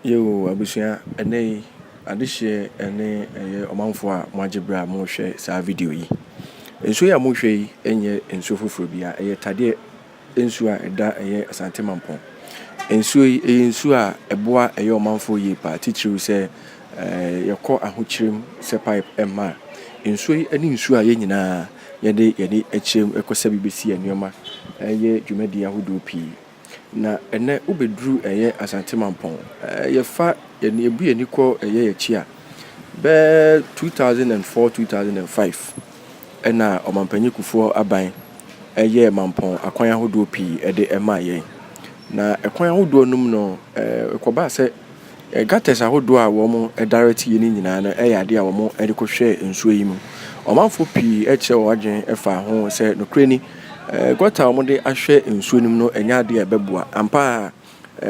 Yoo abusua ɛnɛ yi adehyeɛ ɛne ɛyɛ ɔmanfoɔ a moagye berɛ a mohwɛ saa video yi. Nsuo yi a mohwɛ yi ɛnyɛ nsuo foforɔ biara, ɛyɛ tadeɛ nsuo a ɛda ɛyɛ Asante Mampɔn. Nsuo yi ɛyɛ nsuo a ɛboa ɛyɛ ɔmanfoɔ yie paa, titiriw sɛ yɛkɔ ahokyerɛ mu sɛ pipe ɛmma a. Nsuo yi ɛne nsuo a yɛn nyinaa yɛde yɛn ani kyerɛ mu ɛkɔ sɛ bi bɛsi yɛn nneɛma, ɛyɛ dwumadie ahodoɔ pii. Na ɛnnɛ wobɛduru ɛyɛ Asante Mampɔn, yɛfa yɛbu yɛn ani kɔ ɛyɛ yɛn akyi a, bɛyɛ 2004, 2005 ɛna Ɔmanpanyin Kufuor aban ɛyɛɛ Mampɔn akwan ahodoɔ pii ɛde ɛmaa yɛn. Na ɛkwan ahodoɔ no mu no, ɛkɔbaa sɛ gutters ahodoɔ a wɔn direct yɛ no nyinaa no ɛyɛ adeɛ a wɔn de kɔhwɛɛ nsuo yi mu. Ɔmanfoɔ pii ɛkyerɛ wɔn adwene ɛfa ho sɛ nokorɛ ni, gutter a wɔde ahwɛ nsuo no mu no ɛnyɛ adeɛ a ɛbɛboa. Ampa ara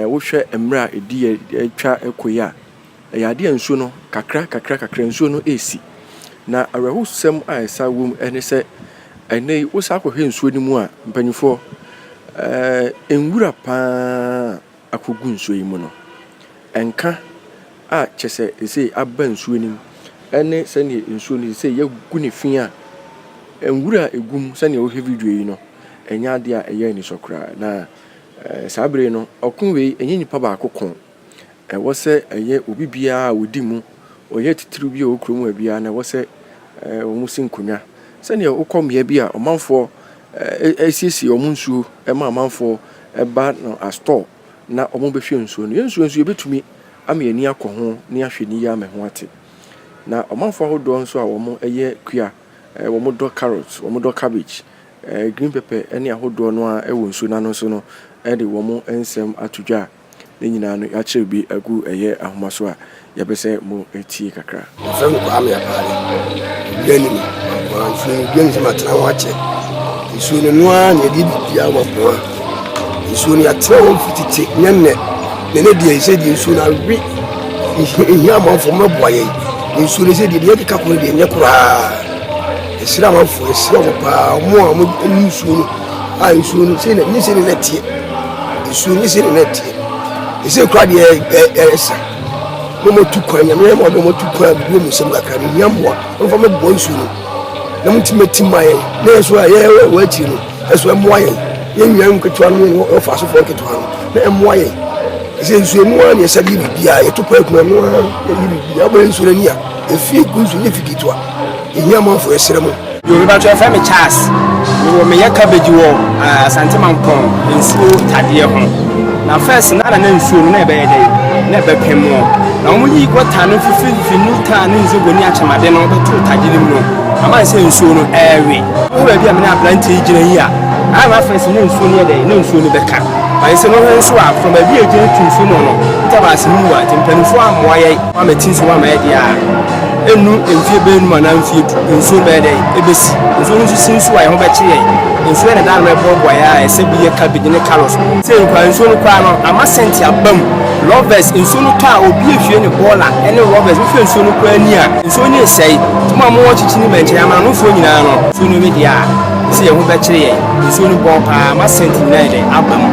wohwɛ mmerɛ a ɛdi atwa kɔ yi a, ɛyɛ adeɛ a nsuo no kakra kakra kakra nsuo no ɛresi. Na awerɛhosɛm a ɛsa wɔ mu ne sɛ, ɛnnɛ yi wosan akɔhwɛ nsuo no mu a, mpanimfoɔ, nwura paa akɔgu nsuo yi mu no, nka a kyerɛ sɛ seesei aba nsuo no mu ne sɛdeɛ nsuo no seesei yɛagu no fi a, nwura a ɛgu mu sɛdeɛ wohwɛ video yi no, ɛnyɛ adeɛ a ɛyɛ anisɔ koraa. Na saa bere no, ɔko wei ɛnyɛ nipa baako ko. Ɛwɔ sɛ ɛyɛ obi biara a ɔdi mu, ɔyɛ titiriw bi a ɔwɔ kurom ha biara no, ɛwɔ sɛ wɔsi nkonnwa. Sɛdeɛ wokɔ mmea bi a ɔmanfoɔ asiesie wɔn nsuo ma amanfoɔ ba no astɔɔ na wɔbɛhwɛ nsuo no. Yɛn nsuo nso yɛbɛtumi ama yɛn ani akɔ ho na yɛahwɛ no yie ama ɛho ate. Na ɔmanfoɔ ahodoɔ nso a wɔyɛ kua, wɔdɔ carrot, wɔdɔ cabbage, green pepper ne ahodoɔ no ara wɔ nsuo no ano nso no de wɔn nsɛm ato dwa a ne nyinaa no yɛakyerɛw bi agu ɛyɛ ahoma so a yɛpɛ sɛ mo tie kakra. Wɔfrɛ me Kwame Apare. Obiara nim me. Mapoa nsuo no, obiara nim sɛ matena ho akyɛ. Nsuo no, ɛno ara na yɛde biribiara wɔ Mapoa. Nsuo no, yɛatena ho firi tete, nyɛ nnɛ. Na ɛnɛ deɛ, sɛ deɛ nsuo no awe, ɛhia amanfoɔ mmɛboa yɛn. Nsuo no, sɛ deɛ deɛ ɛkeka kɔ no deɛ, ɛnyɛ koraa. Yɛsrɛ amanfoɔ, yɛsrɛ wɔn paa, wɔn a wɔnim nsuo no, a nsuo no, sɛ na, nyɛ sɛ na ɛteɛ. Nsuo no sɛ na ɛteɛ. Ɛsɛ kura deɛ ɛsa. Na wɔn atu kwan, nyame ma wɔn atu kwan abubu wɔn nsam kakra no, hia mmoa. Wɔn fa mɛboa nsuo no. Na wɔn ti mɛti ma yɛn. Na yɛn so a yɛwɔ wɔ akyiri no, ɛso ɛmmoa yɛn. Yɛn nua nketewa no yɛn wɔfa asofoɔ nketewa no, na ɛmmoa yɛn. Ɛsɛ nsuo mu ara na yɛsa de yɛ biribiara, yɛto paa kuma no ara yɛ biribiara. Wobɛyɛ nsuo no ani a, efie gu nsuo nyɛ fi ketewa. Ɛhia amanfoɔ, yɛsrɛ mo. Yo, me patrɔ yɛfrɛ me Charles. Mewɔ meyɛ cabbage wɔ eh, Asante Mampɔn nsuo tadeɛ ho. Na first na na nsuo no na ɛbɛyɛ dɛn na ɛbɛpem wɔ. Na wɔn yi gɔta no fifirififi new town ne nzego ne akyemade no bɛto tade no mu no ama sɛ nsuo no ɛrewe. Wo baabi a me ne aberanteɛ yi gyina yi a, ayɛ na first na nsuo no yɛ dɛn na nsuo no bɛka. But sɛ no hwɛ nso a from baabi a ɛgyina to nsuo mu no intervals no mu a nti mpanimfoɔ ammoa yɛn amɛte nsuo mu ama yɛ deɛ a Ɛnnu mfeɛ bɛyɛ num anaa mfeɛ du, nsuo no bɛyɛ dɛn? Ɛbɛsi. Nsuo no nso si nso a, yɛn ho bɛkye yɛn. Nsuo yɛ na daa no ɛboaboa yɛn a, ɛsɛ bi yɛ cabbage ne carrots. Sei koraa, nsuo no koraa no, ama sɛnti aba mu. Lovers, nsuo no tɔ a, obi ehwie ne bɔɔla ne lovers, wohwɛ nsuo no koraa ani a, nsuo no resɛe. Nti mo a mowɔ kyikyi ne mɛnkyɛn, amananofoɔ nyinaa no, nsuo no we deɛ a, ɛsɛ yɛn ho bɛkyere yɛn. Nsuo no bɔn paa, ama sɛnti nyinaa ayɛ dɛn? Aba mu.